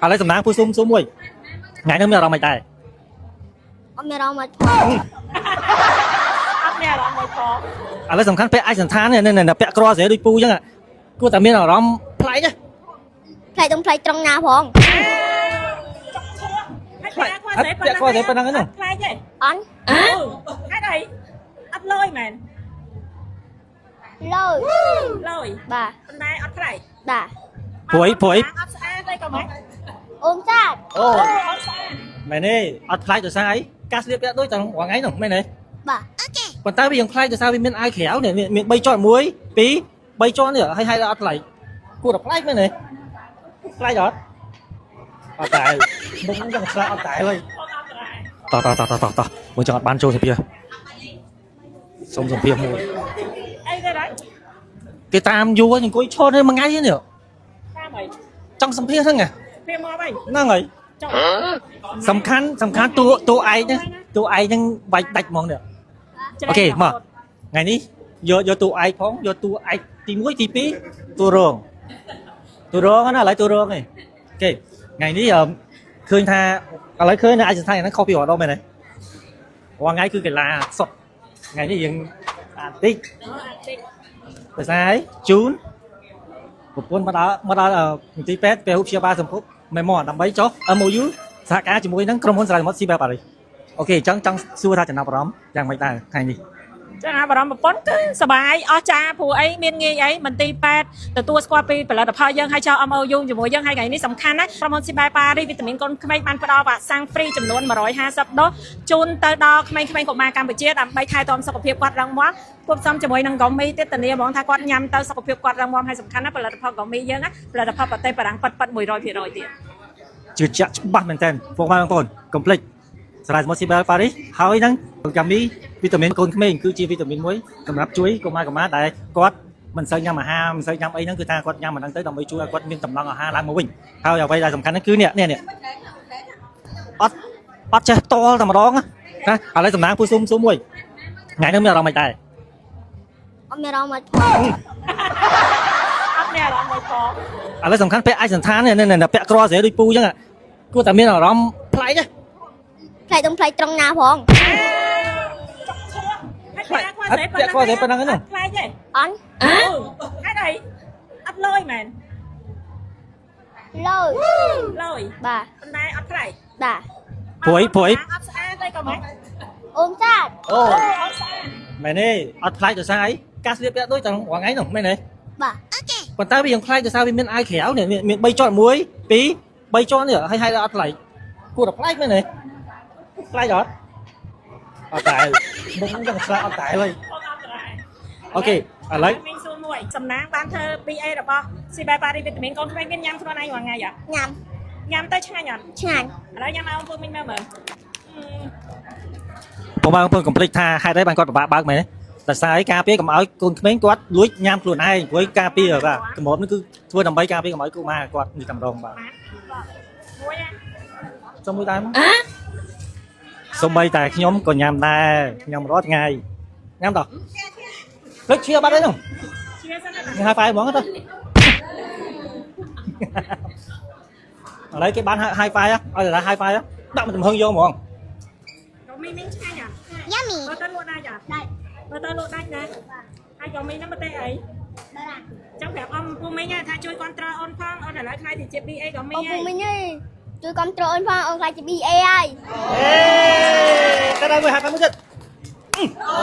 ឥឡូវសំណាងពូស៊ុំស៊ុំមួយថ្ងៃនេះមានអារម្មណ៍មិនដែរ អត់មានអារម្មណ៍មកផង អត់មានអារម្មណ៍មួយផង ឥឡូវសំខាន់ពាក់ឯកសណ្ឋាននេះនេះពាក់ក្រស្រែដូចពូអញ្ចឹងគួរតែមានអារម្មណ៍ប្លែកណា ផ្លែកត្រង់ផ្លែកត្រង់ណាផង ហើយពាក់ខ្វល់ស្អីប៉ុណ្ណឹងប្លែកទេ អន់ ហេតុអីអត់លយមែន លយ លយ បាទ ប៉ុន្តែអត់ប្លែក បាទ ព្រួយព្រួយ អត់ស្អាតអីក៏មិន អូនចាត អូ អត់ស្អាត មែនទេអត់ប្លែកដោយសារអីការស្លៀកពាក់ដូចតែរាល់ថ្ងៃនោះមែនទេ បាទ ប៉ុន្តែវាยังប្លែកដោយសារវាមានអាវក្រៅនេះមាន3ជាន់1 2 3ជាន់នេះហើយហើយអត់ប្លែកគួរតែប្លែកមែនទេប្លែកអត់អត់តែមុខហ្នឹងចង់ឆ្លាក់អត់តែហើយ បងអត់ដែរ តោះតោះតោះតោះតោះមកចង់អត់បានចូលសម្ភារសុំសម្ភារមួយ អីទៅដែរ គេតាមយូរហើយអង្គុយឈរនៅមួយថ្ងៃនេះ តាមអី ចង់សម្ភារហ្នឹង ពេលមកអី ហ្នឹងហើយ ចុះ សំខាន់សំខាន់តួតួឯងហ្នឹងតួឯងហ្នឹងបាច់ដាច់ហ្មងនេះ OK មកថ្ងៃនេះយកយកតួឯងផងយកតួឯងទី1ទី2តួរងតួរងណាឥឡូវតួរងឯង OK ថ្ងៃនេះអឺឃើញថាឥឡូវឃើញនៅឯកសណ្ឋានហ្នឹងខុសពីរាល់ដងមែនទេរាល់ថ្ងៃគឺកីឡាសុទ្ធថ្ងៃនេះយើងអាតិច ភាសាអីជូនប្រពន្ធមកដល់មកដល់មន្ទីរពេទ្យពេលព្យាបាលសម្ភពមេម៉ដើម្បីចុះ MOU សហការជាមួយនឹងក្រុមហ៊ុនសារ៉ាយម៉ុតស៊ីបែបប៉ារីស OK អញ្ចឹងចង់សួរថាចំណាប់អារម្មណ៍យ៉ាងម៉េចដែរថ្ងៃនេះ ចាអារម្មណ៍ប្រពន្ធគឺសបាយអស្ចារ្យព្រោះអីមានងាយអីមន្ទីរពេទ្យទទួលស្គាល់ពីផលិតផលយើងហើយចោល MOU ជាមួយយើងហើយថ្ងៃនេះសំខាន់ណាស់ក្រុមហ៊ុនស៊ីបែប៉ារីវីតាមីនកូនក្មេងបានផ្ដល់វ៉ាក់សាំង free ចំនួន150ដូសជូនទៅដល់ក្មេងៗកុមារកម្ពុជាដើម្បីថែទាំសុខភាពគាត់រឹងមាំគួបផ្សំជាមួយនឹង gummy ទៀតធានាហ្មងថាគាត់ញ៉ាំទៅសុខភាពគាត់រឹងមាំហើយសំខាន់ណាស់ផលិតផល gummy យើងណាផលិតផលប្រទេសបារាំងពិតៗ100%ទៀត ជឿជាក់ច្បាស់មែនតើពុកម៉ែបងប្អូនកុំភ្លេចសារ៉ាយម៉ុតស៊ីបែបប៉ារីសហើយនឹងកាមីវីតាមីនកូនក្មេងគឺជាវីតាមីនមួយសម្រាប់ជួយកុមារកុមារដែលគាត់មិនសូវញ៉ាំអាហារមិនសូវញ៉ាំអីហ្នឹងគឺថាគាត់ញ៉ាំអាហ្នឹងទៅដើម្បីជួយឲ្យគាត់មានតម្លង់អាហារឡើងមកវិញហើយអ្វីដែលសំខាន់ហ្នឹងគឺនេះនេះនេះអត់អត់ចេះតល់តែម្ដងណាឥឡូវសំណាងពូស៊ុំស៊ុំមួយថ្ងៃនេះមានអារម្មណ៍មិនដែរ អត់មានអារម្មណ៍មកផង អត់មានអារម្មណ៍មួយផង ឥឡូវសំខាន់ពាក់ឯកសណ្ឋាននេះនេះពាក់ក្រស្រែដូចពូអញ្ចឹងគួរតែមានអារម្មណ៍ប្លែកណា ផ្លែកត្រង់ផ្លែកត្រង់ណាផង ហើយពាក់ខ្វល់ស្អីប៉ុណ្ណឹងប្លែកទេ អន់ ហេតុអីអត់លយមែន លយ លយ បាទ ប៉ុន្តែអត់ប្លែក បាទ ព្រួយព្រួយ អត់ស្អាតអីក៏មិន អូនចាត អូ អត់ស្អាត មែនទេអត់ប្លែកដោយសារអីការស្លៀកពាក់ដូចតែរាល់ថ្ងៃនោះមែនទេ បាទ ប៉ុន្តែវាยังប្លែកដោយសារវាមានអាវក្រៅនេះមាន3ជាន់1 2 3ជាន់នេះហើយហើយអត់ប្លែកគួរតែប្លែកមែនទេប្លែកអត់អត់តែមុខហ្នឹងចង់ឆ្លាក់អត់តែហើយ បងអត់ដែរ OK ឥឡូវ មានសួរមួយសំណាងបានធ្វើ BA របស់ស៊ីបែប៉ារីវីតាមីនកូនក្មេងមានញ៉ាំខ្លួនឯងរាល់ថ្ងៃអត់ ញ៉ាំ ញ៉ាំទៅឆ្ងាញ់អត់ ឆ្ងាញ់ ឥឡូវញ៉ាំឲ្យបងពូមីងមើលមើល បងប្អូនកុំភ្លេចថាហេតុអីបានគាត់ពិបាកបើកមែនទេដោយសារអីការពារកុំឲ្យកូនក្មេងគាត់លួចញ៉ាំខ្លួនឯងព្រោះការពារបាទកម្របនេះគឺធ្វើដើម្បីការពារកុំឲ្យកុមារគាត់នេះតែម្ដងបាទ មួយណា សុំមួយដែរមកសុំបីតែខ្ញុំក៏ញ៉ាំដែរញ៉ាំរាល់ថ្ងៃញ៉ាំតោះភ្លេចឈៀបាត់ហើយនោះ ជាសិនណា ញ៉ាំ high five ហ្មងទៅឥឡូវគេបាន high five ឲ្យតែ high five ដាក់មកទំហឹងយកហ្មង ក៏មីមីងឆ្ងាញ់អត់ យ៉ាមី បើទៅលក់ដាច់អត់ ដាច់ បើទៅលក់ដាច់ណាហើយក៏មីហ្នឹងប្រទេសអី បារាំង ចឹងប្រាប់អ៊ំពូមីងថាជួយគ្រប់គ្រងអូនផងអូនឥឡូវខ្លាយទៅជា BA ក៏មី អូពូ ហើយ មីងអើយជួយគ្រប់គ្រងអូនផងអូនខ្លាចជា BA ហើយ អេតែដល់មួយ high five មួយទៀត អូ